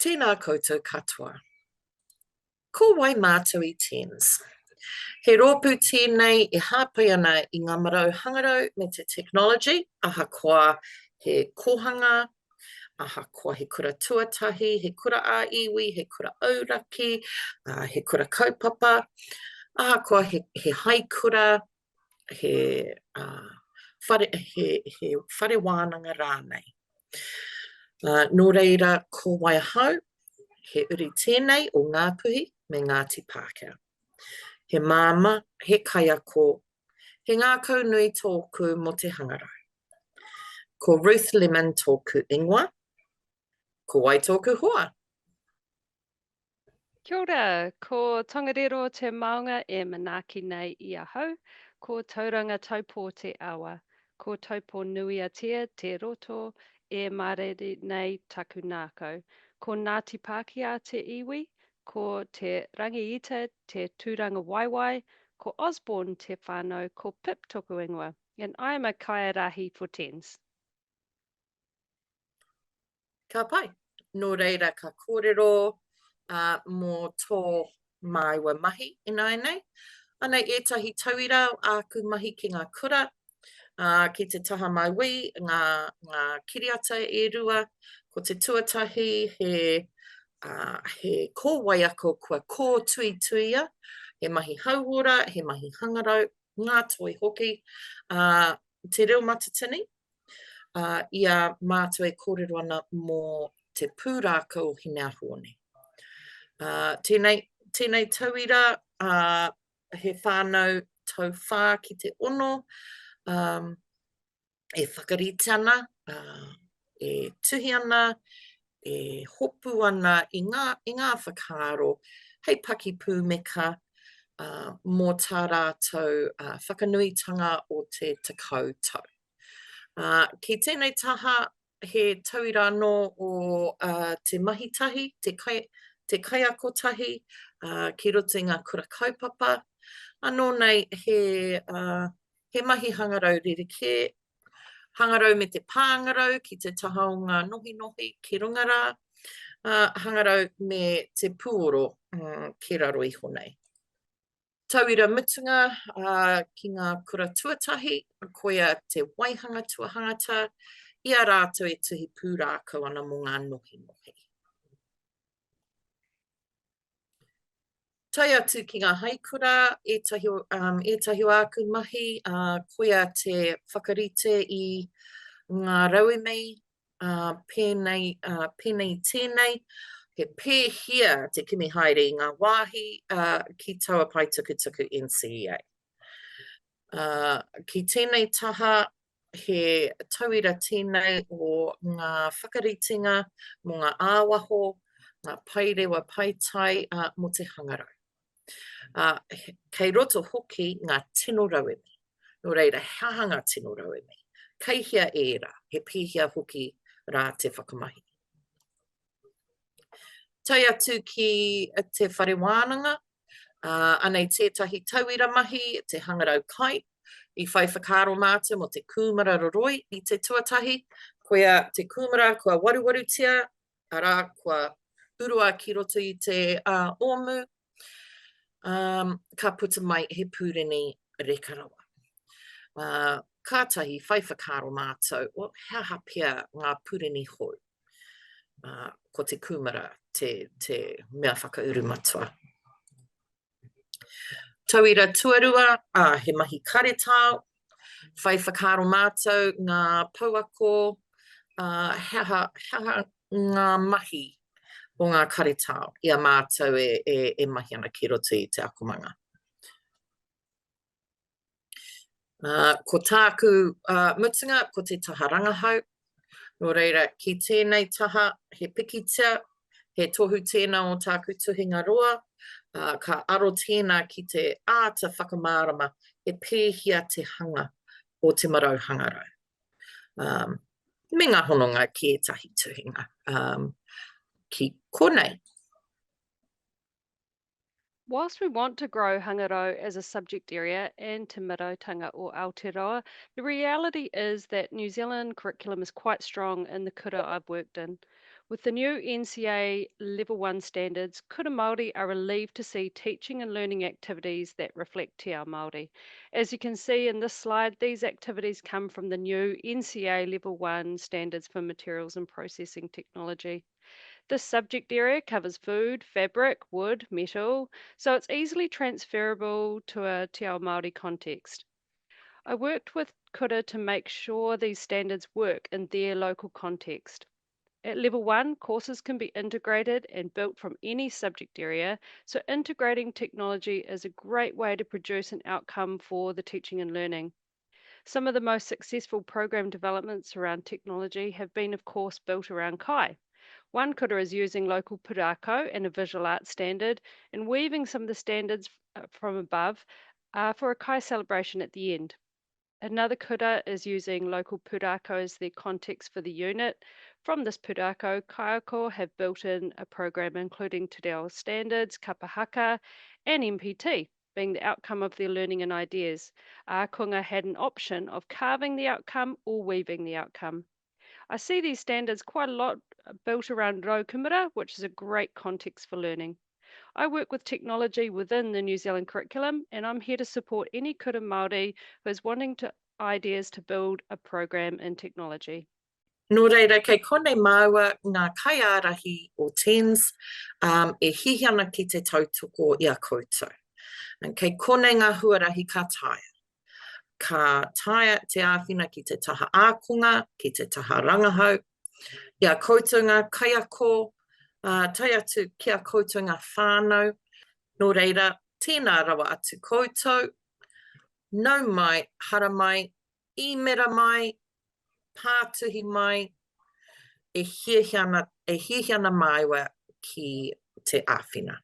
Tēnā koutou katoa. Ko wai mātou i TENS? He rōpū tēnei e hāpai ana i ngā marau hangarau me te technology, ahakoa he kōhanga, ahakoa he kura tuatahi, he kura ā-iwi, he kura auraki, he kura kaupapa, ahakoa he, he haikura, he, uh, whare, he, he whare wānanga rānei. Uh, nō reira, ko wai ahau, he uri tēnei o Ngāpuhi me Ngāti Pākehā. He māmā, he kaiako, he ngākau nui tōku mō te hangarau. Ko Ruth Lemon tōku ingoa. Ko wai tōku hoa? Kia ora, ko Tongariro te maunga e manaaki nei i ahau, ko Tauranga Taupō te awa, ko Taupō-nui-a-Tia te roto e mārere nei taku nākau, ko Ngāti Pākehā te iwi, ko Te Rangiita te tūrangawaewae, ko Osborne te whānau, ko Pip toku ingoa, and I am a kaiārahi for TENS. Ka pai. Nō reira ka kōrero mō tō māua mahi ināianei. Anei ētahi tauira o āku mahi ki ngā kura, ā, ki te taha mauī, ngā, ngā kiriata e rua. Ko te tuatahi he, ā, he kōwae ako kua kōtuituia, he mahi hauora, he mahi hangarau, ngā toi hoki, ā, te reo matatini, ā, i a mātou e kōrero ana mō te pūrākau o Hineahuone. Ā, tēnei, tēnei tauira, ā, he whānau tau whā ki te ono, ā, e whakarite ana, ā, e tuhi ana, e hopu ana i ngā, i ngā whakaaro hei pakipūmeka, ā, mō tā rātou whakanuitanga o te tekau tau. Ā, ki tēnei taha, he tauira anō o te mahi tahi, te kai, te kaiako tahi, ā, ki roto i ngā kura kaupapa. Anō nei, he, ā, he mahi hangarau rerekē, hangarau me te pāngarau ki te taha o ngā nohinohi ki runga rā, ā, hangarau me te puoro ki raro iho nei. Tauira mutunga ki ngā kura tuatahi, koia te waihanga tuahangata, i a rātou e tuhi pūrākau ana mō ngā nohinohi. Tae atu ki ngā haikura, ētahi o, um, ētahi o āku mahi, uh, koia te whakarite i ngā rauemi ā, pēnei, ā, pēnei i tēnei, he pēhea te kimi haere i ngā wāhi, ā, ki taua pae tukutuku NCEA. Ā, ki tēnei taha, he tauira tēnei o ngā whakaritenga mō ngā āwaho, ngā paerewa paetae, ā, mō te hangarau. Ā, kei roto hoki ngā tino rauemi. Nō reira, he aha ngā tino rauemi? Kei hea ērā? He pēhea hoki rā te whakamahi? Tae atu ki te whare wānanga, ā, anei tētahi tauira mahi, te hangarau kai. I whai whakaaro mātou mō te kūmara roroi i te tuatahi, koia te kūmara kua waruwarutia, arā, kua urua ki roto i te ōmu, um, ka puta mai he pūreni reka rawa. Uh, kātahi whai whakaaro mātou, well, he aha pea ngā pūreni hou? Uh, ko te kūmara te, te mea whakauru matua. Tauira tuarua, ā, he mahi karetao, whai whakaaro mātou ngā pouako, ā, he aha, he aha ngā mahi o ngā karetao i a mātou e, e, e mahi ana ki roto i te akomanga. Ā, ko tāku ā, mutunga, ko te taha rangahau. Nō reira, ki tēnei taha, he pikitia, he tohu tēnā o tāku tuhinga roa, ā, ka aro tēnā ki te āta whakamārama he pēhea te hanga o te marau hangarau. Ā, me ngā hononga ki ētahi tuhinga, ā, ki konei. Whilst we want to grow hangarau as a subject area and Te Marautanga o Aotearoa, the reality is that New Zealand curriculum is quite strong in the kura I've worked in. With the new NCA Level 1 standards, kura Māori are relieved to see teaching and learning activities that reflect te ao Māori. As you can see in this slide, these activities come from the new NCA Level 1 standards for materials and processing technology. This subject area covers food, fabric, wood, metal, so it's easily transferable to a te ao Māori context. I worked with kura to make sure these standards work in their local context. At level one, courses can be integrated and built from any subject area, so integrating technology is a great way to produce an outcome for the teaching and learning. Some of the most successful program developments around technology have been, of course, built around Kai. One kura is using local pūrākau and a visual art standard and weaving some of the standards from above for a Kai celebration at the end. Another kura is using local pūrākau as their context for the unit. From this pūrākau, kaiako have built in a program including te reo standards, kapa haka, and MPT, being the outcome of their learning and ideas. Ākonga had an option of carving the outcome or weaving the outcome. I see these standards quite a lot built around raukumara, which is a great context for learning. I work with technology within the New Zealand curriculum, and I'm here to support any kura Māori who is wanting to ideas to build a program in technology. Nō reira, kei konei māua, ngā kaiārahi o TENZ, um, e hiahia ana ki te tautoko i a koutou. Kei konei ngā huarahi ka taea. Ka taea te āwhina ki te taha ākonga, ki te taha rangahau, i a koutou ngā kaiako, ā, tae atu ki a koutou ngā whānau. Nō reira, tēnā rawa atu koutou, nau mai, haramai, īmera mai, pātuhi mai, e hiahia ana, e hiahia ana māua ki te āwhina.